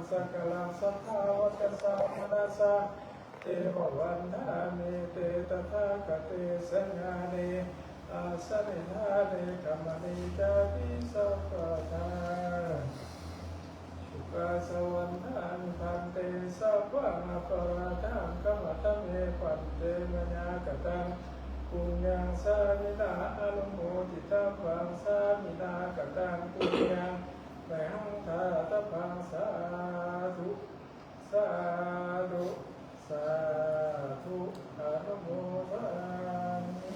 ສັກກາລັງສັດທາວັດທະສະມະນະສະ ເທວະວັນດາມິ ເຕຕະຖາຄະເຕ ສະຍານິ ອາສະນິທາເນ ກຳມະນີ ຈາຕິສັບປະທາ ສຸກາສະວັນດາມິ ພັນເຕ ສັບພັງອະປະຣາທັງ ຂະມະທະເມ ພັນເຕ ມະຍັງກະຕັງ ປຸນຍັງ ສາມິນາ ອະນຸໂມທິຕັບພັງ ສາມິນາ ກະຕັງ ປຸນຍັງ ມະຫັງ ທາດະພັງ ສາທຸ ສາທຸ ສາທຸ ອະນຸໂມທາມິ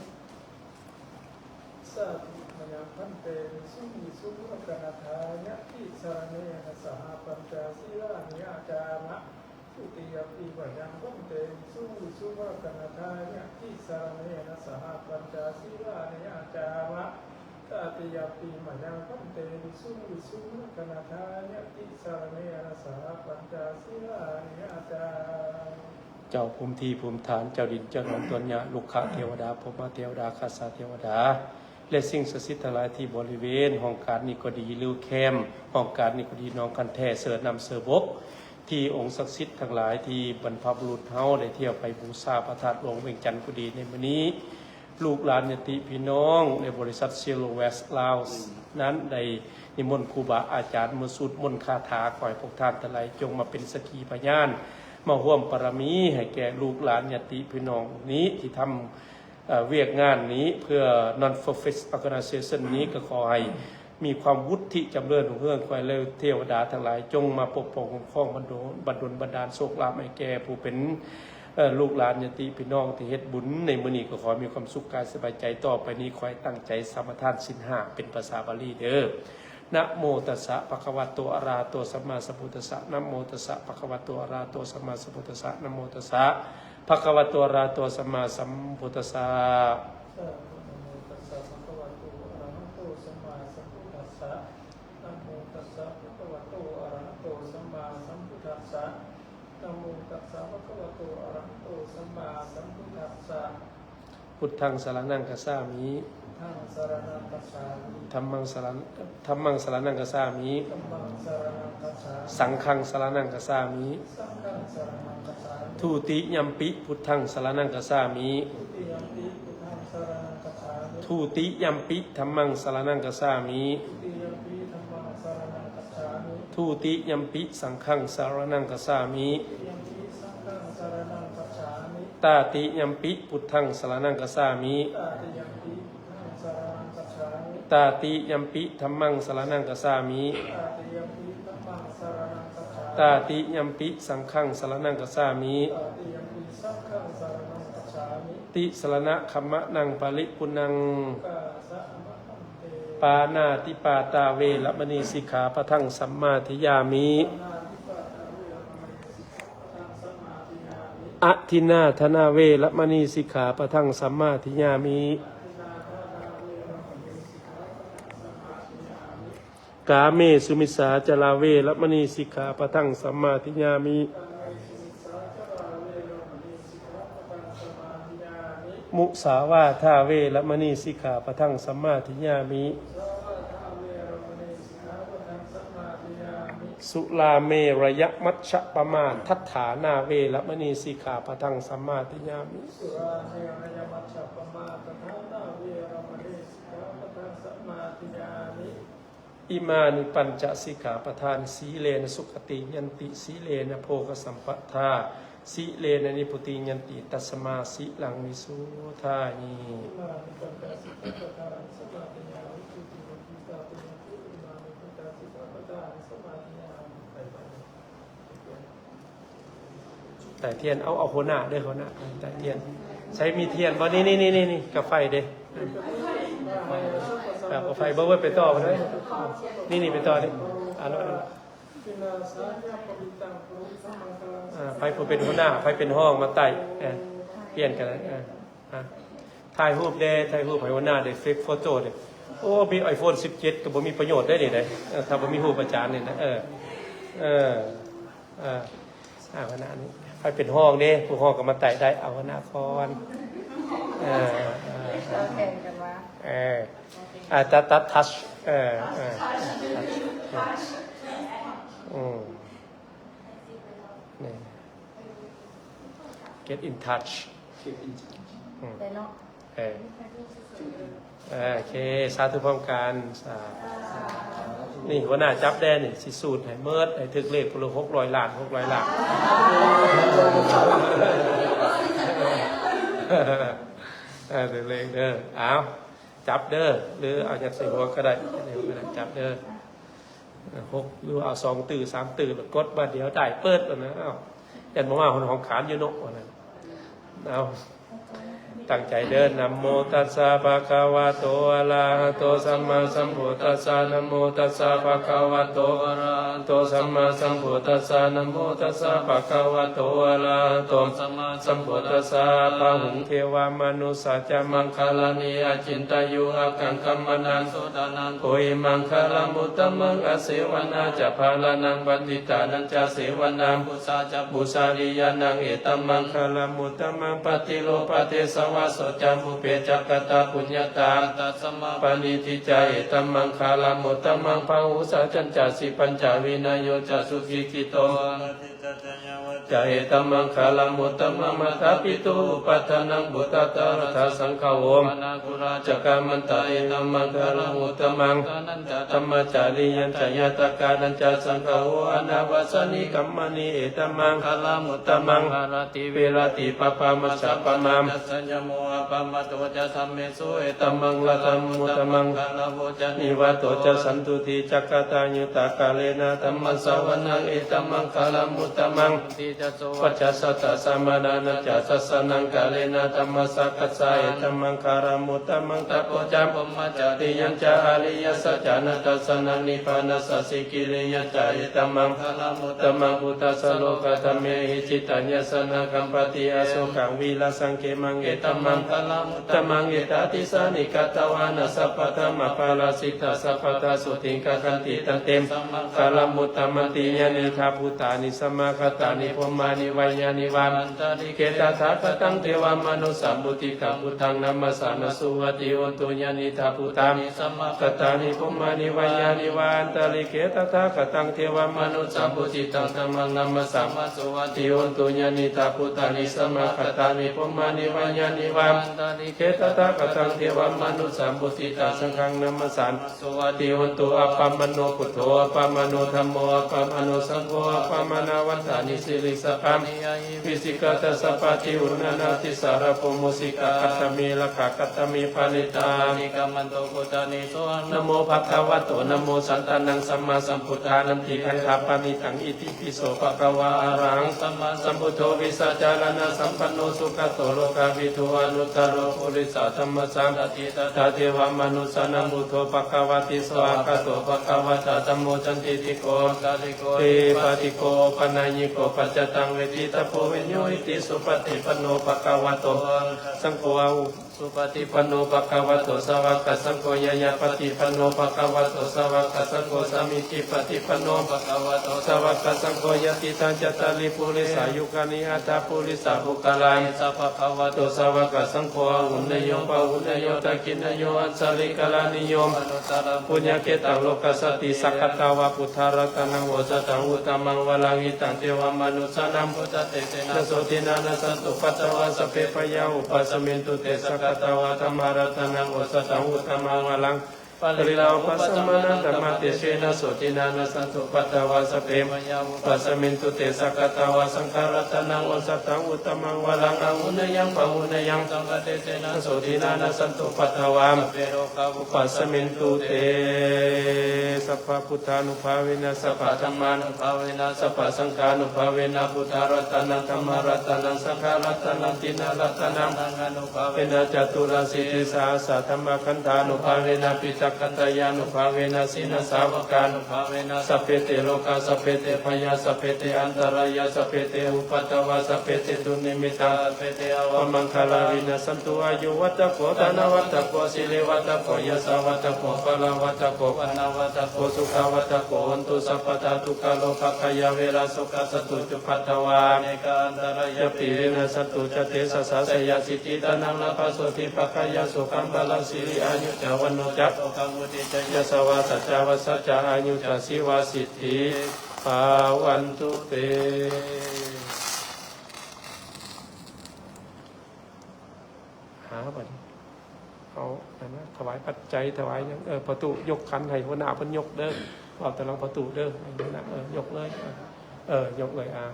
ສາທຸ ມະຍັງ ພັນເຕ ວິສຸງ ວິສຸງ ລັກຂະນາທາຍະຕິ ສະລະເນນະ ສະຫະ ປັນຈະ ສີລານິ ຍາຈາມະ ທຸຕິຍະປິ ມະຍັງ ພັນເຕ ວິສຸງ ວິສຸງ ລັກຂະນາທາຍະຕິ ສະລະເນນະ ສະຫະ ປັນຈະ ສີລານິ ຍາຈາມະ ຕະຕິຍະປິ ມະຍັງ ພັນເຕ ວິສຸງ ວິສຸງ ລັກຂະນາທາຍະຕິ ສະລະເນນະ ສະຫະ ປັນຈະ ສີລານິ ຍາຈາມະ ເຈົ້າພູມທີ່ພູມຖານ ເຈົ້າດິນເຈົ້າດອນ ຕົນຍະ ລຸກຂະເທວະດາ ພົມມະເທວະດາ ຄັດສະເທວະດາ ແລະ ສິ່ງສັກສິດທັງຫຼາຍທີ່ບໍລິເວນຫ້ອງການນີ້ກໍດີ ຫຼື ແຄມຫ້ອງການນີ້ກໍດີ ໜອງຄັນແທ ເສີນນ້ຳເສີບົກ ທີ່ອົງສັກສິດທັງຫຼາຍທີ່ບັນພະບຸລຸດເຮົາໄດ້ທ່ຽວໄປບູຊາພະທາດຫຼວງວຽງຈັນກໍດີ ໃນມື້ນີ້ ລູກຫຼານຍາດຕິພີ່ນ້ອງໃນບໍລິສັດ Zero Waste Laos ນັ້ນໄດ້ນິມົນຄູບາອາຈານມາສູດມົນຄາຖາ ຂໍໃຫ້ພວກທ່ານທັງຫຼາຍຈົ່ງມາເປັນສັກຂີພະຍານ ມາຮ່ວມບາລະມີໃຫ້ແກ່ລູກຫຼານຍາດຕິພີ່ນ້ອງນີ້ ທີ່ທຳ ເອີ ວຽກງານນີ້ເພື່ອ Non-Profit Organization ນີ້ ກໍຂໍໃຫ້ ມີຄວາມວຸດທິຈຳເລີນຮຸ່ງເຮືອງ ຂໍໃຫ້ເທວະດາທັງຫຼາຍຈົ່ງມາປົກປ້ອງຄຸ້ມຄອງ ບັນດົນ ບັນດົນບັນດານໂຊກລາບໃຫ້ແກ່ຜູ້ເປັນ ເອີ ລູກຫຼານຍາດຕິພີ່ນ້ອງທີ່ເຮັດບຸນໃນມື້ນີ້ ກໍຂໍໃຫ້ມີຄວາມສຸກກາຍສະບາຍໃຈ. ຕໍ່ໄປນີ້ຂໍໃຫ້ຕັ້ງໃຈສະມາທານສິນຫ້າເປັນພາສາບາລີເດີ້. ນະໂມຕັດສະ ພະຄະວະໂຕ ອະລະຫະໂຕ ສຳມາສຳພຸດທັດສະ. ນະໂມຕັດສະ ພະຄະວະໂຕ ອະລະຫະໂຕ ສຳມາສຳພຸດທັດສະ. ນະໂມຕັດສະ ພະຄະວະໂຕ ອະລະຫະໂຕ ສຳມາສຳພຸດທັດສະ. ສາທຸ ນະໂມຕັດສະ ພະຄະວະໂຕ ອະລະຫະໂຕ ສຳມາສຳພຸດທັດສະ. ນະໂມຕັດສະ ພະຄະວະໂຕ ອະລະຫະໂຕ ສຳມາສຳພຸດທັດສະ. ນະໂມຕັດສະ ພະຄະວະໂຕ ອະລະຫະໂຕ ສຳມາສຳພຸດທັດສະ. ພຸດທັງສະລະນັງຄັດສາມິ. ທຳມັງສະລະນັງຄັດສາມິ. ທຳມັງສະລະ ທຳມັງສະລະນັງຄັດສາມິ. ທຳມັງສະລະນັງຄັດສາມິ. ສັງຄັງສະລະນັງຄັດສາມິ. ສັງຄັງສະລະນັງຄັດສາມິ. ທຸຕິຍຳປິ ພຸດທັງສະລະນັງຄັດສາມິ. ທຸຕິຍຳປິ ພຸດທັງສະລະນັງຄັດສາມິ. ທຸຕິຍຳປິ ທຳມັງສະລະນັງຄັດສາມິ. ທຸຕິຍຳປິ ທຳມັງສະລະນັງຄັດສາມິ. ທຸຕິຍຳປິ ສັງຄັງສະລະນັງຄັດສາມິ. ທຸຕິຍຳປິ ສັງຄັງສະລະນັງຄັດສາມິ. ຕະຕິຍຳປິ ພຸດທັງສະລະນັງຄັດສາມິ. ຕະຕິຍຳປິ ພຸດທັງສະລະນັງຄັດສາມິ. ຕະຕິຍຳປິ ທຳມັງສະລະນັງຄັດສາມິ. ຕະຕິຍຳປິ ທຳມັງສະລະນັງຄັດສາມິ. ຕະຕິຍຳປິ ສັງຄັງສະລະນັງຄັດສາມິ. ຕະຕິຍຳປິ ສັງຄັງສະລະນັງຄັດສາມິ. ຕິສະລະນະຂະມະນັງປະລິປຸນນັງ. ກາສະອະມະ ປານາຕິປາຕາ ເວລະມະນີ ສິກຂາປະທັງ ສຳມາທິຍາມິ. ອະທິນນາທານາ ເວລະມະນີ ສິກຂາປະທັງ ສຳມາທິຍາມິ. ກາເມສຸມິດສາຈາລາ ເວລະມະນີ ສິກຂາປະທັງ ສຳມາທິຍາມິ. ມຸສາວາທາ ເວລະມະນີ ສິກຂາປະທັງ ສຳມາທິຍາມິ. ສຸລາເມລະຍະມັດຊະປະມາທັດຖານາ ເວລະມະນີ ສິກຂາປະທັງ ສຳມາທິຍາມິ. ສຸລາເມລະຍະມັດຊະປະມາທັດຖານາ ເວລະມະນີ ສິກຂາປະທັງ ສຳມາທິຍາມິ. ອິມານິປັນຈະສິກຂາປະທານ ສີເລນະສຸຂະຕິຍັນຕິ ສີເລນະໂພຄະສຳປະທາ ສີເລນະນິບພຸຕິຍັນຕິ ຕັດສະມາສີລັງວິໂສທາມິ. ອິມານິປັນຈະສິກຂາປະທານ ສະມາທິຍາມິ ທຸຕິຍຳປິ ຕະຕິຍຳປິ ອິມານິປັນຈະສິກຂາປະທານ ສະມາທິຍາມິ. ໄຕທຽນ ເອົາ ເອົາຫົວໜ້າເດີ້ ຫົວໜ້າ ໄຕທຽນ ໃສມີທຽນບໍ່? ນີ້ໆໆໆ ກາໄຟເດ້ ກາໄຟ ເບິ່ງ ເບິ່ງ ໄປຕໍ່ເລີຍ ນີ້ໆ ໄປຕໍ່ນີ້ ອ່າ ອ່າ ໃຜຜູ້ເປັນຫົວໜ້າ ໃຜເປັນຮອງມາໄຕ້ ເອີ ປ່ຽນກັນ ເອີ ອ່າ ຖ່າຍຮູບເດ້ ຖ່າຍຮູບໃຫ້ຫົວໜ້າເດ້ ເຟກໂຟໂຕ້ເດ້. ໂອ້ ມີໄອໂຟນສິບເຈັດ ກໍບໍ່ມີປະໂຫຍດເດ້ນີ້ເດ້ ເອີ ຖ້າບໍ່ມີຮູບອາຈານນີ້ນະ ເອີ ເອີ ເອີ ອ່າ ຫົວໜ້ານີ້ ໃຜເປັນຮອງເດ້ ຜູ້ຮອງກໍມາໄຕ້ໄດ້ ເອົາຫົວໜ້າກ່ອນ ເອີ ເອີ ເອີ ເອີ ຕັດ ຕັດ ທັດ ເອີ ເອີ ອືມ. ນີ້ get in touch ອືມ ໄດ້ເນາະ ເອີ ເອີ ໂອເຄ ສາທຸພ້ອມກັນ ສາ ນີ້ຫົວໜ້າຈັບແດ່ນີ້ ຊິສູດໃຫ້ເໝິດ ໃຫ້ຖືກເລກພຸ້ນລະ ຫົກຮ້ອຍລ້ານ ຫົກຮ້ອຍລ້ານ ເອີ ຖືກເລກເດີ ເອົາ ຈັບເດີ ຫຼືເອົາຫຍັງໃສ່ຫົວກໍໄດ້ ຈັບເດີ ຫົກ ຫຼືວ່າເອົາສອງຕື້ ສາມຕື້ ແລ້ວກົດບາດດຽວໄດ້ເປີດແລ້ວນະ ເອົ້າ ຢ້ານບໍ່ມາຮອດຫ້ອງຂານຢູ່ເນາະ ວ່ານັ້ນ ເອົາ ຕັ້ງໃຈເດີ ນະໂມຕັດສະ ພະຄະວະໂຕ ອະລະຫະໂຕ ສຳມາສຳພຸດທັດສະ ນະໂມຕັດສະ ພະຄະວະໂຕ ອະລະຫະໂຕ ສຳມາສຳພຸດທັດສະ ນະໂມຕັດສະ ພະຄະວະໂຕ ອະລະຫະໂຕ ສຳມາສຳພຸດທັດສະ ບາຫຸງ ເທວະມະນຸສສາຈະ ມັງຄະລານິ ອະຈິນຕະຍຸ ອາກັງຄະມະນັງ ໂສຕະນັງ ໂພຫິ ມັງຄະລະມຸດຕະມັງ ອາເສວະນາຈະ ພາລະນັງ ປະຕິຕານັນຈະ ເສວະນາ ປູຊາຈະ ປູຊາລິຍານັງ ເອຕະມັງຄະລະມຸດຕະມັງ ປະຕິໂລພະເທສະວາໂສຈະ ມຸເປຈະກະຕະປຸນຍະຕາ ຕະສະມາປະນິທິຈາ ເອຕະມັງຄະລະມຸດຕະມັງ ພາຫຸສາຈັນຈະ ສິປັນຈະ ວິນະໂຍຈະ ສຸສິກຂິໂຕ ຈະ ເອຕະມັງຄະລະມຸດຕະມັງ ມາຕາປິຕຸ ອຸປັດຖານັງ ປຸດຕະຕະລະທາ ສັງຄະໂຫ ມະນາຄຸລາ ຈະກາມັນຕາ ເອຕະມັງຄະລະມຸດຕະມັງ ທານັນຈະ ທຳມະຈາຣິຍັນຈະ ຍາຕະການັນຈະ ສັງຄະໂຫ ອານາວາສານິ ກຳມານິ ເອຕະມັງຄະລະມຸດຕະມັງ ອາລະຕິ ວິລະຕິ ປະພາ ມັດສະ ປະມາ ສັນຍະໂມ ອະປະມາໂຕຈະ ທຳເມ ເອຕະມັງຄະລະມຸດຕະມັງ ກາລະໂວຈາ ນິວາໂຕຈະ ສັນຕຸທິ ຈັກກະຕາຍຸຕາ ກາເລນະທຳມະສະວະນັງ ເອຕະມັງຄະລະມຸດຕະມັງ ສັນຕິຈະ ໂສວັດຈະສະຕາ ສະມະນານັນຈະ ທັດສະນັງ ກາເລນະທຳມະສາກັດສາ ເອຕະມັງຄະລະມຸດຕະມັງ ຕະໂປຈະ ພົມມະຈາຣິຍັນຈະ ອະລິຍະສັດຈານະທັດສະນັງ ນິບພານະສາສິກິລິຍະຈະ ເອຕະມັງຄະລະມຸດຕະມັງ ພຸດທະສະໂລກະທຳເມຫິ ຈິດຕັງຍະສະນະກຳປະຕິ ອະໂສກັງ ວີລະສັງ ເຂມັງ ເອຕະມັງຄະລະມຸດຕະມັງ ເອຕາຕິສານິ ກະຕະວານະ ສັບພະທຳມະປາລາຊິຕາ ສັບພະທາໂສຕິ ກະຄັນຕິ ຕັນເຕ ສະມັງຄະລະມຸດຕະມັນຕິ ຍານີທາພູຕານິ ສະມາຄະຕານິ ພົມມານິ ວາຍານິ ວາ ເຂ ຕະຖາຄະຕັງ ເທວະມະນຸດສະບູຕິຕັງ ພຸດທັງນະມັດສາມະ ສຸວັດຕິໂຫນຕຸ ຍານີທາພູຕານິ ສະມາຄະຕານິ ພົມມານິ ວາຍານິ ວາ ອັນຕະລິເຂ ຕະຖາຄະຕັງ ເທວະມະນຸດສະບູຕິຕັງ ທຳມັງນະມັດສາມະ ສຸວັດຕິໂຫນຕຸ ຍານີທາພູຕານິ ສະມາຄະຕານິ ພົມມານິ ວາຍານິ ວາ ອັນຕະລິເຂ ຕະຖາຄະຕັງ ເທວະມະນຸດສະບູຕິຕັງ ສັງຄັງນະມັດສາມະ ສຸວັດຕິໂຫນຕຸ ອັບປະມະໂນ ພຸດໂທ ອັບປະມະໂນ ທຳໂມ ອັບປະມະໂນ ສັງໂຄ ອັບປະມານາວັດຖານິ ສິລິສະພານິ ຍາ ວິສິກາ ທັດສະປາຕິ ອຸນນານາ ຕິສາລະໂພ ໂມສິກາ ຄັດຕະເມ ລັກຂາ ຄັດຕະເມ ພາລິຕາ ນິກຳມັນໂຕ ພຸດທານິ ໂສ ນະໂມ ພະຄະວະໂຕ ນະໂມ ສັນຕານັງ ສຳມາສຳພຸດທານັງ ທີຄັນທາປະນິຕັງ ອິຕິປິໂສ ພະຄະວາ ອະລະຫັງ ສຳມາສຳພຸດໂທ ວິຊາຈາລະນະສຳປັນໂນ ສຸກະໂຕ ໂລກາວິທູ ອະນຸດຕະໂຣ ປຸລິສະທຳມະສາລະ ຕຖາ ເທວະມະນຸດສານັງ ບຸດໂທ ພະຄະວາຕິ ສວາຄາໂຕ ພະຄະວະຕາ ທຳໂມ ສັນທິຕິໂກ ເອປາຕິໂກ ໂອປະນາຍິໂກ ປັດຈະຕັງ ເວທິຕະໂພ ວິນະໂຍ ອິຕິ ສຸປະຕິປັນໂນ ພະຄະວະໂຕ ສາຄະສັງໂຄ ອະຫຸ ສຸປະຕິປັນໂນ ພະຄະວະໂຕ ສາວະກະສັງໂຄ ຍາຍາປະຕິປັນໂນ ພະຄະວະໂຕ ສາວະກະສັງໂຄ ສາມີຈິປະຕິປັນໂນ ພະຄະວະໂຕ ສາວະກະສັງໂຄ ຍະຕິດຖານຈັດຕາລີ ປຸລິສາຍຸຄານີ ອັດຖະປຸລິສະບຸກຄະລາ ເອສະ ພະຄະວະໂຕ ສາວະກະສັງໂຄ ອາຫຸເນຍໂຍ ປະຫຸເນຍໂຍ ທັກຂິເນຍໂຍ ອັນຊະລີກະລະນິໂຍ ອະນຸດຕະຣັງ ປຸນຍະເຂຕັງ ໂລກັດສາຕິ ສັກຂະຕະວາ ພຸດທະລັດຕະນັງ ໂອສະຖັງ ອຸດຕະມັງ ວະລັງ ຫິຕັງ ເທວະມະນຸດສານັງ ພຸດທະເຕເສນະ ໂສທິນານະ ສັນຕຸ ປັດຖະວາ ສັບເພ ພະຍາ ອຸປະສະມິນຕຸ ເຕ ສັກຂະຕະວາ ທຳມະລັດຕະນັງ ໂອສະຖັງ ອຸດຕະມັງ ວະລັງ ປະລິລາ ອຸປະສະມະນະ ທຳມະເຕເສນະ ໂສທິນານະ ສັນຕຸ ປັດຖະວາ ສັບເພ ພະຍາ ອຸປະສະມິນຕຸ ເຕ ສັກຂະຕະວາ ສັງຄະລັດຕະນັງ ໂອສະຖັງ ອຸດຕະມັງ ວະລັງ ອາຫຸເນຍຍັງ ປະຫຸເນຍຍັງ ທຳມະເຕເສນະ ໂສທິນານະ ສັນຕຸ ປັດຖະວາ ເພໂລກາ ອຸປະສະມິນຕຸ ເຕ ສັບພະພຸດທານຸພາເວນະ ສັບພະທຳມານຸພາເວນະ ສັບພະສັງຄານຸພາເວນະ ພຸດທະລັດຕະນັງ ທຳມະລັດຕະນັງ ສັງຄະລັດຕະນັງ ຕິນະລັດຕະນັງ ອະນຸພາເວນະ ຈະຕຸລະສິຕິສະຫັດສະທຳມະຄັນທານຸພາເວນະ ປິຕະກັນຕະຍານຸພາເວນະ ສິນນະສາວະການຸພາເວນະ ສັບເພເຕໂລກາ ສັບເພເຕພະຍາ ສັບເພເຕອັນຕະລາຍາ ສັບເພເຕອຸປັດຕະວາ ສັບເພເຕ ດຸນນິມິຕາ ສັບເພເຕ ອະວະມັງຄະລາ ວິນະສັນຕຸ ອາຍຸວັດຖະໂກ ທະນະວັດຖະໂກ ສິລິວັດຖະໂກ ຍະສະວັດຖະໂກ ພະລະວັດຖະໂກ ວັນນະວັດຖະໂກ ສຸຂະວັດຖະໂກ ໂຫນຕຸ ສັບພະດາ ທຸກຂະໂລກະພະຍາ ເວລະ ໂສກະ ສັດຕູ ອຸປະທະວາ ອະເນກາ ອັນຕະລາຍາ ວິປະຕິ ວິນະສັນຕຸ ຈະເຕສະສາ ໄຊຍະ ສິດທິ ທະນັງ ລາພະ ໂສທິ ພະຄະຍາ ສຸຂັງ ພະລະ ສິລິ ອາຍຸ ຈະ ວັນໂນ ຈະ ໂສກະ ມຸທິ ຈະ ຍະສະວາ ສັດຈະ ວັດສະ ຈະ ອາຍຸ ຈະ ຊີວະ ສິດທິ ພະວັນຕຸເຕ. ຫາບັດນີ້ ເອົາອັນນັ້ນ ຖະຫວາຍປັດໄຈ ຖະຫວາຍຫຍັງ ເອີ ພໍ່ຕູ້ຍົກຂັນໃຫ້ຫົວໜ້າເພິ່ນຍົກເດີ ເວົ້າຕາຫຼັງພໍ່ຕູ້ເດີ ໃຫ້ຫົວໜ້າ ເອີ ຍົກເລີຍ ເອີ ຍົກເລີຍ ອ່າ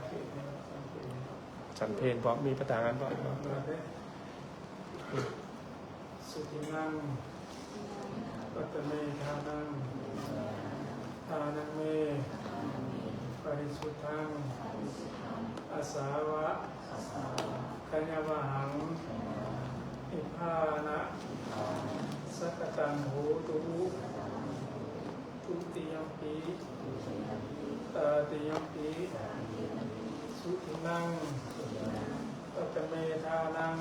ສັນເພນ ບໍ່ມີປະທານ ບໍ່ ບໍ່ ສຸທິນັງ ປະຕະເມທານັງ ທານັງເມ ປະລິສຸດທັງ ອາສາວະ ຂະຍະວະຫັງ ນິບພານະ ສະກະຕັງໂຫຕຸ ທຸຕິຍຳປິ ຕາຕິຍຳປິ ສຸທິນັງ ປະຕະເມທານັງ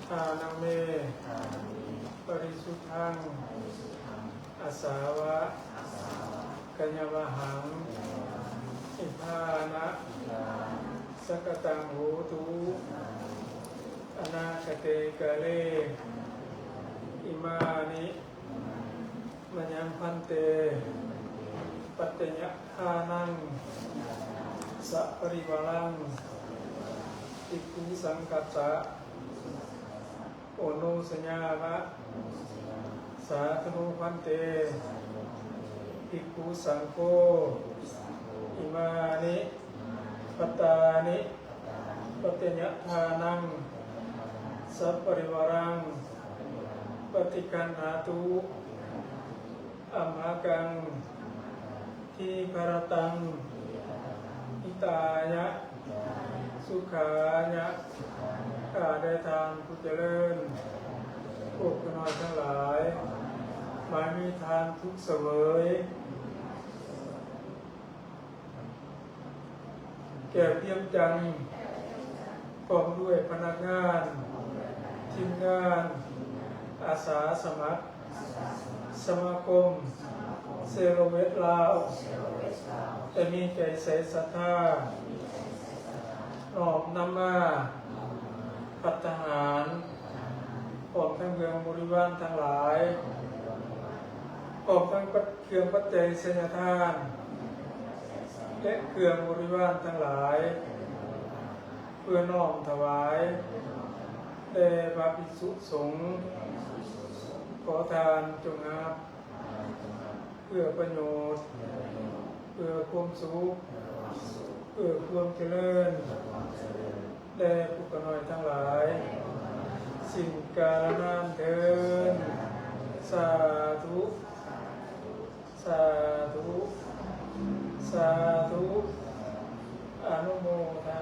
ທານັງເມ ປະລິສຸດທັງ ອາສາວະ ຂະຍະວະຫັງ ນິບພານະ ສະກະຕັງໂຫຕຸ ອະນາຄະເຕກາເລ ອິມານິ ມະຍັງພັນເຕ ປັດຈະຍະທານັງ ສະປະລິວາລັງ ພິກຂຸສັງຄັດສະ ໂອໂນສະຍາມະ ສາທຸໂນພັນເຕ ພິກຂຸສັງໂຄ ອິມານິ ພັດຕານິ ປັດຈະຍະທານັງ ສະປະລິວາລັງ ປະຕິຄັນຫາຕຸ ອັມຫະກັງ ທີຄະຣະຕັງ ຫິຕາຍະ ສຸຂາຍະ ຂ້າແດ່ທ່ານຜູ້ຈະເລີນ ພວກຂ້ານ້ອຍທັງຫຼາຍ ມາມີທ່ານສຸກສະເຫວີຍ ແກ້ວພຽມຈັນ ພ້ອມດ້ວຍພະນັກງານ, ທີມງານ, ອາສາສະໝັກ, ສະມາຄົມເຊໂຣເວັດລາວ ແຕ່ມີໃຈໃສສັດທາ ນ້ອມນຳມາພັດຕາຫານ ພ້ອມທັງເຄື່ອງບໍລິວານທັງຫຼາຍ ພ້ອມທັງປັດ ເຄື່ອງປັດໄຈໄຊຍະທານ ແລະ ເຄື່ອງບໍລິວານທັງຫຼາຍ ເພື່ອນ້ອມຖວາຍແດ່ພະພິກສຸສົງ ຂໍທ່ານຈົ່ງຮັບ ເພື່ອປະໂຫຍດ ເພື່ອຄວາມສຸກ ເພື່ອຄວາມຈະເລີນ ແດ່ພວກຂ້ານ້ອຍທັງຫຼາຍ ສິ້ນກາລະນານເທີນ. ສາທຸ ສາທຸ ສາທຸ ອະນຸໂມທາ.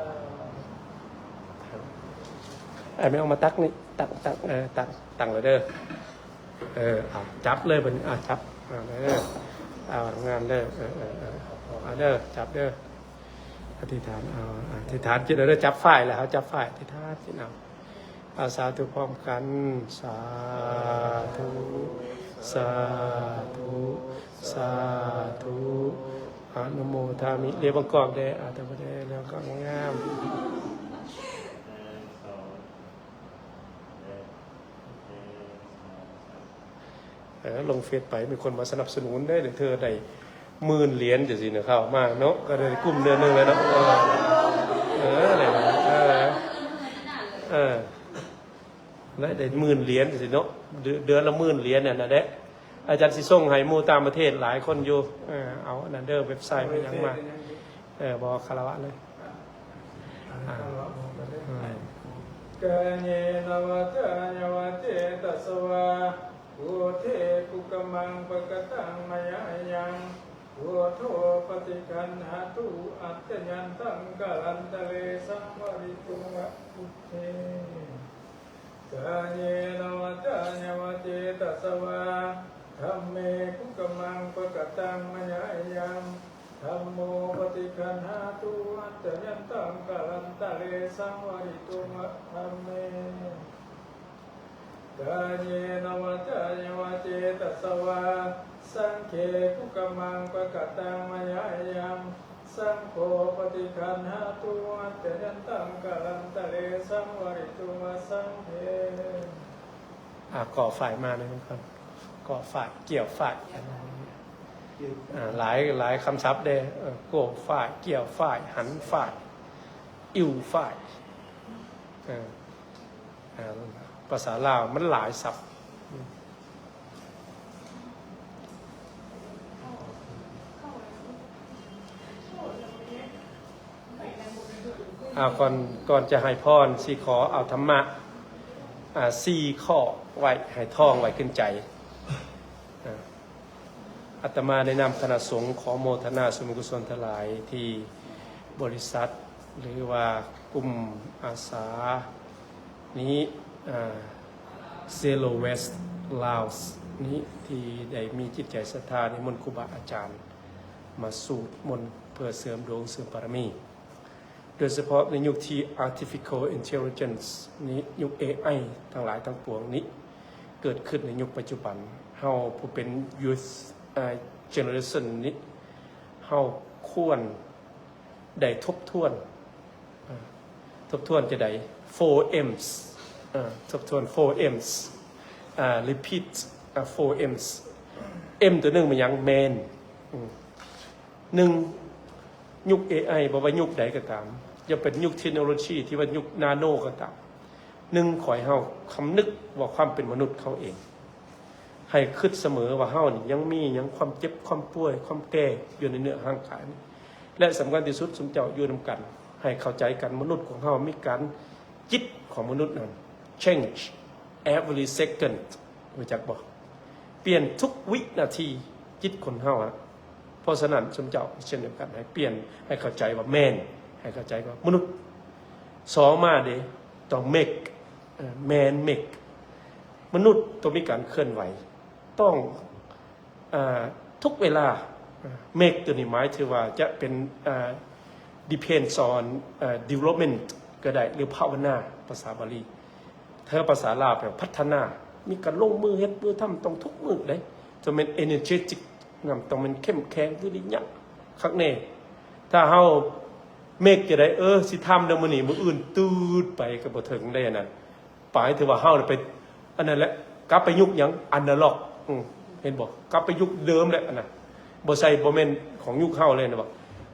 ອ້າຍແມ່ອອກມາຕັກນີ້ ຕັກ ຕັກ ເອີ ຕັກ ຕັ້ງແລ້ວເດີ. ເອີ ເອົາ ຈັບເລີຍບັດນີ້ ເອົາ ຈັບ ເອົາເດີ ເອົາ ງາມເດີ ເອີ ເອີ ເອີ ເອົາເດີ ຈັບເດີ ອະທິຖານ ເອົາ ອະທິຖານຈິດເອົາເດີ ຈັບຝ້າຍແລ້ວ ເຮົາຈັບຝ້າຍ ອະທິຖານຈິດເອົາ ເອົາ ສາທຸພ້ອມກັນ ສາທຸ ສາທຸ ສາທຸ ອະນຸໂມທາມິ ລຽບບັງກອກແດ່ ອາ ແຕ່ບໍ່ໄດ້ ລຽບບັງກອກງາມໆ. ເອີ ລົງເຟສໄປ ມີຄົນມາສະໜັບສະໜູນເດ້ ເທື່ອໄດ້ໝື່ນຫຼຽນຈັ່ງຊີ້ນະ ເຂົ້າມາເນາະ ກໍໄດ້ກຸ່ມເດືອນໜຶ່ງແລ້ວເນາະ ເອີ ເອີ ໄດ້ ເອີ ເອີ ໄດ້ ໄດ້ໝື່ນຫຼຽນຈັ່ງຊີ້ເນາະ ເດືອນ ເດືອນລະໝື່ນຫຼຽນນັ້ນນະເດ້. ອາຈານຊິສົ່ງໃຫ້ໝູ່ຕ່າງປະເທດຫຼາຍຄົນຢູ່ ເອີ ເອົາອັນນັ້ນເດີ ເວັບໄຊ ເປັນຫຍັງມາ ເອີ ບໍ່ຄາລະວະເລີຍ ອ່າ ກາເຍນະວາຈາຍະວາເຈຕະສະວາ ພຸດເທ ກຸກະມັງ ປະກະຕັງ ມະຍາຍັງ ພຸດໂທ ປະຕິຄັນຫະຕຸ ອັດຈະຍັນຕັງ ກາລັນຕະເລ ສັງວາລິຕຸງ ວະ ພຸດເທ ກາເຍນະວາຈາຍະວາເຈຕະສະວາ ທຳເມ ກຸກະມັງ ປະກະຕັງ ມະຍາຍັງ ທຳໂມ ປະຕິຄັນຫະຕຸ ອັດຈະຍັນຕັງ ກາລັນຕະເລ ສັງວາລິຕຸງ ວະ ທຳເມ ກາເຍນະວາຈາຍະວາເຈຕະສະວາ ສັງເຄ ກຸກະມັງ ປະກະຕັງ ມະຍາຍັງ ສັງໂຄ ປະຕິຄັນຫະຕຸ ອັດຈະຍັນຕັງ ກາລັນຕະເລ ສັງວາລິຕຸງ ວະ ສັງເຄ. ອ່າ ກໍຝ້າຍມາແນ່ ກ່ອນ ກໍຝ້າຍ ກ່ຽວຝ້າຍ ອັນນັ້ນ ອ່າ ຫຼາຍ ຫຼາຍຄຳສັບເດ້ ເອີ ໂກ້ຝ້າຍ ກ້ຽວຝ້າຍ ຫັນຝ້າຍ ອິ້ວຝ້າຍ ເອີ ອ່າ ພາສາລາວມັນຫຼາຍສັບ. ອ່າ ກ່ອນ ກ່ອນຈະໃຫ້ພອນ ຊິຂໍເອົາທຳມະ ອ່າ ສີ່ຂໍ້ໄວ້ ໃຫ້ທ່ອງໄວ້ຂຶ້ນໃຈ. ອ່າ ອາດຕະມາໃນນາມຄະນະສົງ ຂໍໂມທະນາສ່ວນບຸນກຸສົນທັງຫຼາຍ ທີ່ບໍລິສັດ ຫຼືວ່າກຸ່ມອາສານີ້ ອ່າ Zero Waste Laos ນີ້ ທີ່ໄດ້ມີຈິດໃຈສັດທານິມົນຄູບາອາຈານມາສູດມົນ ເພື່ອເສີມດວງເສີມບາລະມີ. ໂດຍສະເພາະໃນຍຸກທີ່ Artificial Intelligence ນີ້ ຍຸກ ເອໄອ ທັງຫຼາຍທັງປວງນີ້ ເກີດຂຶ້ນໃນຍຸກປັດຈຸບັນ, ເຮົາຜູ້ເປັນ Youth ເອີ Generation ນີ້ ເຮົາຄວນໄດ້ທົບທວນ ເອີ ທົບທວນຈະໄດ້ Four M's ເອີ ທົບທວນ Four M's ອ່າ Repeat ອ່າ Four M's. M ຕົວໜຶ່ງແມ່ນຫຍັງ? ແມ່ນ ອືມ ໜຶ່ງ ຍຸກ ເອໄອ ບໍ່ວ່າຍຸກໃດກໍຕາມ, ຢ່າເປັນຍຸກເທັກໂນໂລຊີທີ່ວ່າຍຸກນາໂນກໍຕາມ, ໜຶ່ງ ຂໍໃຫ້ເຮົາຄຳນຶກວ່າຄວາມເປັນມະນຸດເຮົາເອງ, ໃຫ້ຄິດສະເໝີວ່າເຮົານີ້ຍັງມີຫຍັງ ຄວາມເຈັບ ຄວາມປ່ວຍ ຄວາມແກ່ຢູ່ໃນເນື້ອຮ່າງກາຍນີ້. ແລະ ສຳຄັນທີ່ສຸດ ຊຸມເຈົ້າຢູ່ນຳກັນ ໃຫ້ເຂົ້າໃຈກັນ, ມະນຸດຂອງເຮົາມີການ, ຈິດຂອງມະນຸດນັ້ນ change every second. ຮູ້ຈັກບໍ່? ປ່ຽນທຸກວິນາທີ ຈິດຄົນເຮົາອະ. ເພາະສະນັ້ນ ຊຸມເຈົ້າເຊັ່ນດຽວກັນ ໃຫ້ປ່ຽນ ໃຫ້ເຂົ້າໃຈວ່າແມ່ນ ໃຫ້ເຂົ້າໃຈວ່າມະນຸດ. ສອງມາເດ້ ຕ້ອງ make ເອີ man make. ມະນຸດຕ້ອງມີການເຄື່ອນໄຫວ ຕ້ອງ ເອີ ທຸກເວລາ. ເອີ make ຕົວນີ້ໝາຍເຖິງວ່າຈະເປັນ ເອີ depends on ເອີ development ກໍໄດ້ ຫຼື ພາວະນາ ພາສາບາລີ. ຖ້າພາສາລາວແປວ່າພັດທະນາ, ມີການລົງມືເຮັດມືທຳ ຕ້ອງທຸກມື້ເດ້. ຕ້ອງແມ່ນ energetic ນຳ, ຕ້ອງແມ່ນເຂັ້ມແຂງ ວິລິຍະ ຄັກແນ່. ຖ້າເຮົາ make ຈະໄດ້ ເອີ ຊິທຳເດີມື້ນີ້ ມື້ອື່ນ ຕືດໄປ ກໍບໍ່ເຖິງໄດ້ອັນນັ້ນ. ປາຍຖືວ່າເຮົາໄປ ອັນນັ້ນແຫຼະ ກັບໄປຍຸກຫຍັງ? ອານາລັອກ. ອືມ ເຫັນບໍ່? ກັບໄປຍຸກເດີມແຫຼະອັນນັ້ນ. ບໍ່ໃຊ່ ບໍ່ແມ່ນຂອງຍຸກເຮົາເລີຍນະ. ບອກ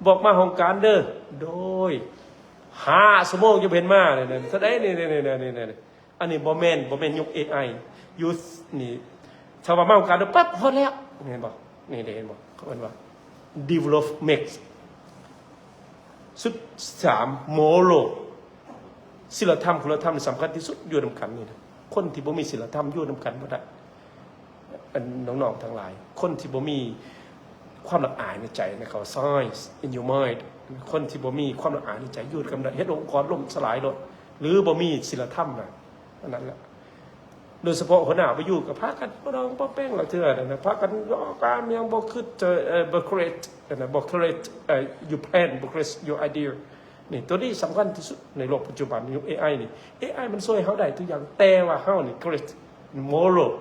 ບອກມາຫ້ອງການເດີ. ໂດຍ ຫ້າຊົ່ວໂມງຈະເຫັນມາ. ນັ້ນ ນັ້ນ ສະໃດ ນີ້ ນີ້ ນີ້ ນີ້ ນີ້. ອັນນີ້ບໍ່ແມ່ນ ບໍ່ແມ່ນຍຸກ ເອໄອ. ຢູ່ ນີ້ ຖ້າວ່າມາຫ້ອງການເດີ ປັບ ຮອດແລ້ວ. ເຫັນບໍ່? ນີ້ເດ້ ເຫັນບໍ່? ເຂົາເອີ້ນວ່າ develop make. ສຸດ ສາມ moral. ສິນລະທຳ ຄຸນນະທຳ ສຳຄັນທີ່ສຸດ ຢູ່ນຳກັນນີ້ນະ. ຄົນທີ່ບໍ່ມີສິນລະທຳ ຢູ່ນຳກັນບໍ່ໄດ້. ອັນ ນ້ອງໆທັງຫຼາຍ ຄົນທີ່ບໍ່ມີຄວາມລະອາຍໃນໃຈນະ ເຂົາ silence in your mind. ຄົນທີ່ບໍ່ມີຄວາມລະອາຍໃນໃຈ ຢູ່ນຳກັນບໍ່ໄດ້. ເຮັດອົງກອນລົ້ມສະຫຼາຍໂລດ ຫຼື ບໍ່ມີສິນລະທຳນະ. ອັນນັ້ນລະ ໂດຍສະເພາະຫົວໜ້າບໍ່ຢູ່ ກໍພາກັນບໍ່ດອງບໍ່ແປ້ງລະເທື່ອນະ, ພາກັນເວົ້າການຫຍັງ ບໍ່ຄິດ ເອີ ບໍ່ create ນະ ບໍ່ create ເອີ your plan ບໍ່ create your idea. ນີ້ ຕົວນີ້ສຳຄັນທີ່ສຸດໃນໂລກປັດຈຸບັນ ຍຸກ ເອໄອ ນີ້. ເອໄອ ມັນຊ່ວຍເຮົາໄດ້ທຸກຢ່າງ, ແຕ່ວ່າເຮົານີ້ create moral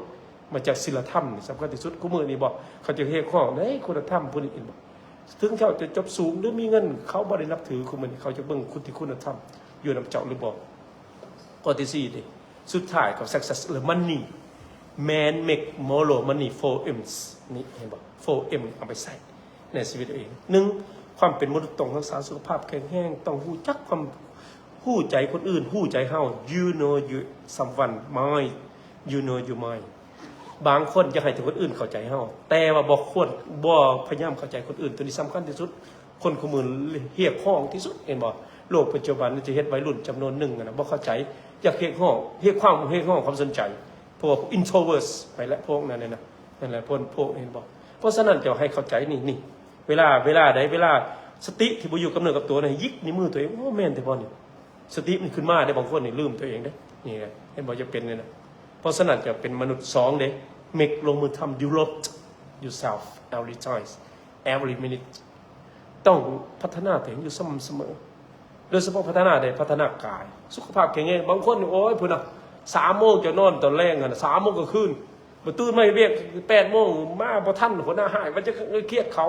ມາຈາກສິນລະທຳນີ້ສຳຄັນທີ່ສຸດ. ຄູ່ມື້ນີ້ບໍ່ ເຂົາຈະຮຽກຮ້ອງໃນຄຸນນະທຳຜູ້ນີ້ ເຫັນບໍ່? ເຖິງເຈົ້າຈະຈົບສູງ ຫຼື ມີເງິນ ເຂົາບໍ່ໄດ້ນັບຖື. ຄູ່ມື້ນີ້ເຂົາຈະເບິ່ງຄຸນທີ່ຄຸນນະທຳຢູ່ນຳເຈົ້າຫຼືບໍ່. ຂໍ້ທີສີ່ນີ້ ສຸດທ້າຍກໍ success ຫຼື money. Man make moral money, four M's ນີ້ ເຫັນບໍ່? Four M ເອົາໄປໃຊ້ໃນຊີວິດເອງ. ໜຶ່ງ ຄວາມເປັນມະນຸດຕ້ອງຮັກສາສຸຂະພາບແຂງແຮງ, ຕ້ອງຮູ້ຈັກຄວາມ ຮູ້ໃຈຄົນອື່ນ ຮູ້ໃຈເຮົາ. You know you someone mind, you know you mind. ບາງຄົນຢາກໃຫ້ແຕ່ຄົນອື່ນເຂົ້າໃຈເຮົາ ແຕ່ວ່າບໍ່ຄວນ ບໍ່ພະຍາຍາມເຂົ້າໃຈຄົນອື່ນ. ຕົວນີ້ສຳຄັນທີ່ສຸດ. ຄົນຄູ່ມື້ຮຽກຮ້ອງທີ່ສຸດ ເຫັນບໍ່? ໂລກປັດຈຸບັນຈະເຮັດໄວລຸ້ນຈຳນວນໜຶ່ງນະ ບໍ່ເຂົ້າໃຈ, ຢາກຮຽກຮ້ອງ ຮຽກຄວາມ ຮຽກຮ້ອງຄວາມສົນໃຈ. ພວກ introverts ໄປແລ້ວ ພວກນັ້ນນະ. ນັ້ນແຫຼະ ພວກ ພວກ ເຫັນບໍ່? ເພາະສະນັ້ນ ເຈົ້າໃຫ້ເຂົ້າໃຈນີ້ ນີ້ ເວລາ ເວລາໃດ ເວລາສະຕິທີ່ບໍ່ຢູ່ກັບເນື້ອກັບຕົວນະ ຍິກໃນມືຕົວເອງ. ໂອ້ ແມ່ນແທ້ບໍ່ນີ້? ສະຕິມັນຂຶ້ນມາເດ້. ບາງຄົນນີ້ລືມຕົວເອງເດ້. ນີ້ ເຫັນບໍ່? ຈະເປັນນີ້ນະ. ເພາະສະນັ້ນ ເຈົ້າເປັນມະນຸດສອງເດ້. Make ລົງມືທຳ develop yourself every time, every minute. ຕ້ອງພັດທະນາຕົວເອງຢູ່ສະໝ່ຳສະເໝີ, ໂດຍສະເພາະພັດທະນາໃດ? ພັດທະນາກາຍ ສຸຂະພາບແຂງແຮງ. ບາງຄົນ ໂອ້ຍ ພຸ້ນນະ ສາມໂມງຈະນອນຕອນແລງຫັ້ນນະ ສາມໂມງກາງຄືນ, ມາຕື່ນມາເຮັດວຽກແປດໂມງ ມາບໍ່ທັນ, ຫົວໜ້າຮ້າຍ ວ່າຈະຄຽດເຂົາ.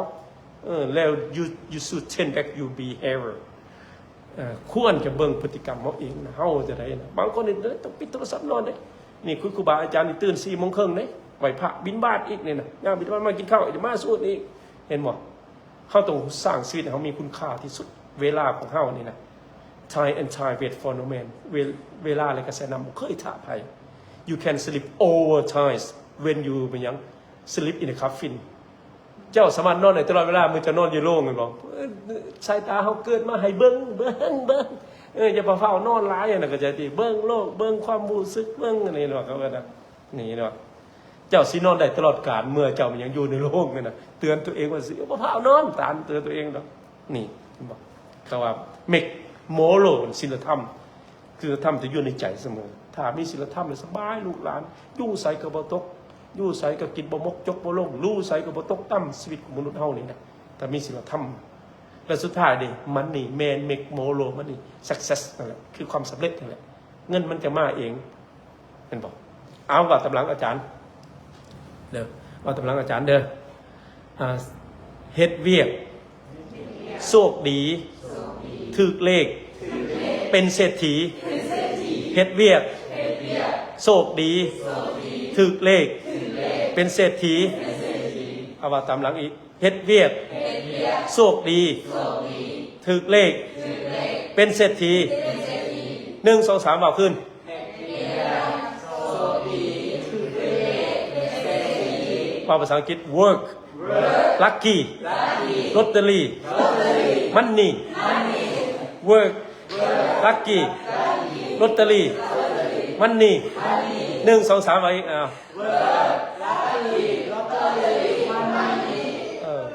ເອີ ແລ້ວ you, you should change back your behavior. ເອີ ຄວນຈະເບິ່ງພຶດຕິກຳເຮົາເອງນະ ເຮົາຈະໄດ້ນະ. ບາງຄົນນີ້ຕ້ອງປິດໂທລະສັບນອນເດ້. ນີ້ຄືຄູບາອາຈານນີ້ຕື່ນສີ່ໂມງເຄິ່ງເດ້ ໄຫວ້ພະ ບິນບາດອີກນີ້ນະ, ຍ່າງບິນບາດມາກິນເຂົ້າ ຈະມາສວດອີກ. ເຫັນບໍ່? ເຮົາຕ້ອງສ້າງຊີວິດໃຫ້ເຮົາມີຄຸນຄ່າທີ່ສຸດ. ເວລາຂອງເຮົານີ້ນະ time and tide wait for no man. ເວ ເວລາ ແລະ ກະແສນ້ຳບໍ່ເຄີຍຖ້າໃຜ. You can sleep over tides when you ເປັນຫຍັງ? Sleep in a coffin. ເຈົ້າສາມາດນອນໄດ້ຕະຫຼອດເວລາ ມື້ເຈົ້ານອນຢູ່ໂລງ ແມ່ນບໍ່? ສາຍຕາເຮົາເກີດມາໃຫ້ເບິ່ງ ເບິ່ງ ເບິ່ງ. ເອີ ຢ່າໄປຟ້າວນອນຫຼາຍ ອັນນັ້ນເຂົ້າໃຈຕິ? ເບິ່ງໂລກ ເບິ່ງຄວາມຮູ້ສຶກ ເບິ່ງອັນນີ້ເນາະ ເຂົາເອີ້ນນະ ນີ້ເນາະ. ເຈົ້າຊິນອນໄດ້ຕະຫຼອດການ ເມື່ອເຈົ້າຍັງຢູ່ໃນໂລກນັ້ນນະ. ເຕືອນຕົວເອງວ່າຊິ ບໍ່ພາວນອນ ຕານເຕືອນຕົວເອງດອກ. ນີ້ ເຫັນບໍ່? ເຂົາວ່າ make moral ສິນລະທຳ. ສິນລະທຳຈະຢູ່ໃນໃຈສະເໝີ. ຖ້າມີສິນລະທຳແລ້ວສະບາຍລູກຫຼານ, ຢູ່ໃສກໍບໍ່ຕົກ, ຢູ່ໃສກໍກິນບໍ່ໝົດ ຈົກບໍ່ລົງ, ຢູ່ໃສກໍບໍ່ຕົກຕ່ຳ. ຊີວິດຂອງມະນຸດເຮົານີ້ນະ ຖ້າມີສິນລະທຳ. ແລະ ສຸດທ້າຍເດ້ money man make moral money success ນັ້ນແຫຼະ ຄືຄວາມສຳເລັດນັ້ນແຫຼະ. ເງິນມັນຈະມາເອງ ແມ່ນບໍ່? ເອົາ ເວົ້າຕາມຫຼັງອາຈານເດີ ເວົ້າຕາມຫຼັງອາຈານເດີ. ອ່າ ເຮັດວຽກ ໂຊກດີ ຖືກເລກ ເປັນເສດຖີ. ເຮັດວຽກ ໂຊກດີ ຖືກເລກ ເປັນເສດຖີ. ເອົາ ເວົ້າຕາມຫຼັງອີກ. ເຮັດວຽກ ໂຊກດີ ຖືກເລກ ເປັນເສດຖີ. ໜຶ່ງ ສອງ ສາມ ເວົ້າຄືນ. ເວົ້າພາສາອັງກິດ work, lucky, lottery, money. Work, lucky, lottery, money. ໜຶ່ງ ສອງ ສາມ ເອົາອີກ. ເອີ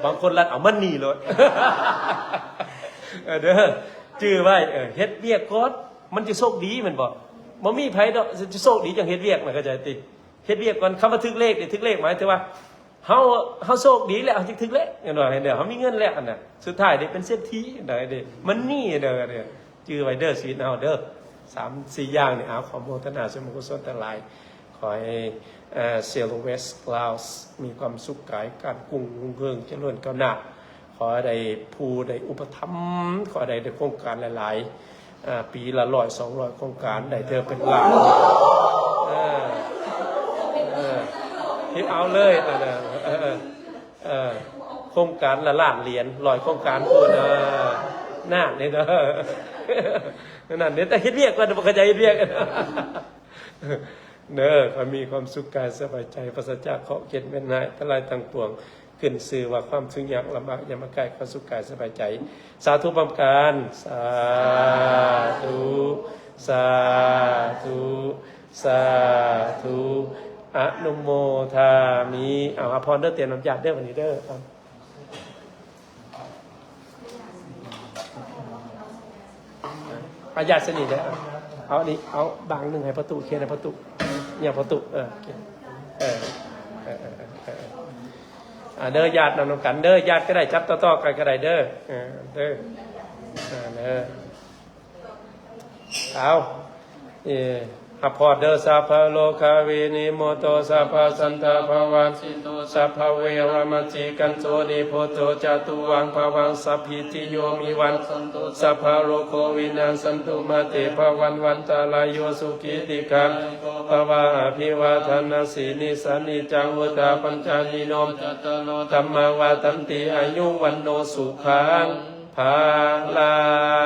ບາງຄົນລັດເອົາມັນນີ້ໂລດ. ເອີ ເດີ ຈື່ໄວ້ ເອີ ເຮັດວຽກກ່ອນ ມັນຈະໂຊກດີແມ່ນບໍ່? ບໍ່ມີໃຜດອກຈະໂຊກດີຈັ່ງເຮັດວຽກນະ ເຂົ້າໃຈຕິ? ເຮັດວຽກກ່ອນ. ຄຳວ່າຖືກເລກນີ້ ຖືກເລກໝາຍເຖິງວ່າ ເຮົາ ເຮົາໂຊກດີແລ້ວ ເຮົາຈຶ່ງຖືກເລກ ເຫັນບໍ່? ເຫັນເດີ ເຮົາມີເງິນແລ້ວຫັ້ນນະ ສຸດທ້າຍເດ້ເປັນເສດຖີໄດ້ເດ້ ມັນນີ້ເດີ ເດີ ຈື່ໄວ້ເດີ ຊີວິດເຮົາເດີ ສາມສີ່ຢ່າງນີ້. ເອົາ ຂໍອະນຸໂມທະນາສ່ວນບຸນກຸສົນທັງຫຼາຍ. ຂໍໃຫ້ ເອີ Sail West Laos ມີຄວາມສຸກກາຍ ການກຸ້ງຮຸ່ງເຮືອງ ຈະເລີນກ້າວໜ້າ. ຂໍໃຫ້ໄດ້ຜູ້ໃດອຸປະຖຳ ຂໍໃຫ້ໄດ້ໂຄງການຫຼາຍໆ ເອີ ປີລະຮ້ອຍສອງຮ້ອຍໂຄງການ ໄດ້ເທື່ອເປັນລ້ານ. ເອີ ເອີ ເຮັດເອົາເລີຍ ເອີ ເອີ ເອີ ໂຄງການລະລ້ານຫຼຽນ ຮ້ອຍໂຄງການພຸ້ນ. ເອີ ນັ້ນເດ້ເດີ ນັ້ນເດ້ ແຕ່ເຮັດວຽກກ່ອນ ບໍ່ເຂົ້າໃຈເຮັດວຽກ. ເດີ ຂໍໃຫ້ມີຄວາມສຸກກາຍສະບາຍໃຈ ປາສະຈາກເຄາະເຄດເວນນາ ອັນຕະລາຍທັງປວງ ຂຶ້ນຊື່ວ່າຄວາມທຸກຍາກລຳບາກ ຢ່າມາໃກ້ຄວາມສຸກກາຍສະບາຍໃຈ. ສາທຸພ້ອມກັນ ສາທຸ ສາທຸ ສາທຸ ອະນຸໂມທາມິ. ເອົາ ຮັບພອນເດີ ຕຽມນ້ຳຢາດເດີ ບັດນີ້ເດີ. ອາ ຢາດສະໜີເດີ ເອົາ ເອົາອັນນີ້ ເອົາບາງໜຶ່ງໃຫ້ພໍ່ຕູ້ ຂຽນໃຫ້ພໍ່ຕູ້ ຫຍັງພໍ່ຕູ້ ເອີ ຂຽນ ເອີ ເອີ ເອີ ເອີ ເອີ ເອີ ອ່າ ເດີ ຢາດນຳ ນຳກັນເດີ ຢາດກໍໄດ້ ຈັບຕໍ່ໆກັນກໍໄດ້ເດີ ເອີ ເດີ ອ່າ ເດີ. ເອົາ ເອີ ຮັບພອນເດີ ສັບພະໂລກາວິນິມຸດໂຕ ສັບພະສັນຕາພະວັດສິຕຸ ສັບພະເວລະມະຈິກັນຕຸ ນິບພຸດໂຕ ຈະຕຸວັງພະວັງ ສັບພິຕິໂຍ ວິວັດສັນຕຸ ສັບພະໂລໂກ ວິນາສັນຕຸ ມາເຕ ພະວັດວັນຕະລາໂຍ ສຸຂີ ດີຄາ ພະວະ ອະພິວາທະນະສີລິສະນິຈຈັງ ວຸດທາປັນຈາຍະໂນ ຈັດຕາໂລ ທຳມາ ວັດທັນຕິ ອາຍຸ ວັນໂນ ສຸຂັງ ພະລັ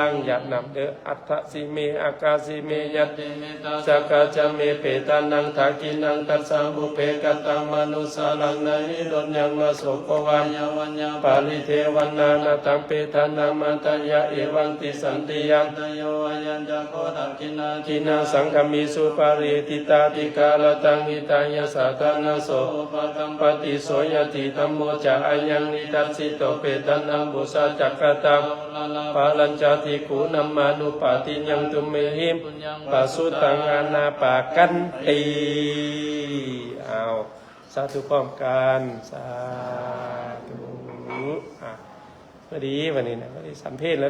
ງ. ຢາດນ້ຳເດີ. ອັດຖະຊິເມ ອາກາຊິເມ ຍັດຕິເມ ຕະສະກະຈະເມ ເປຕານັງ ທັກຂິນັງ ຕັດສະ ປຸບເພ ກະຕັງ ມະນຸດສານັງ ນະຫິໂນດຍັງ ນະໂສໂກ ວາຍາວັນຍາ ປະລິເທວະນາ ນະຕັງ ເປຕານັງ ມະຕະຍະ ເອວັງ ຕິສັນຕິ ຍາຕະໂຍ ວາຍັນຈະໂກ ທັກຂິນາ ຂິນັງ ສັງຄະມິ ສຸປາເຣ ທິຕາທິກາ ລະຕັງ ຫິຕາຍະ ສາທານະ ໂສ ປະກັມ ປະຕິ ໂສ ຍະຕິ ທຳໂມ ຈະ ອາຍັງ ນິທັດສິໂຕ ເປຕານັງ ປຸສາ ຈັກກະຕາ ປາລັນຈາ ທິກຂຸນາມານຸປາທິນຍັງ ຕຸມເມຫິ ປະສຸຕັງ ອະນາປາກັນຕິ. ເອົາ ສາທຸພ້ອມກັນ ສາທຸ. ອ່າ ພໍດີ ວັນນີ້ນະ ພໍດີສັນເພນແລ້ວ.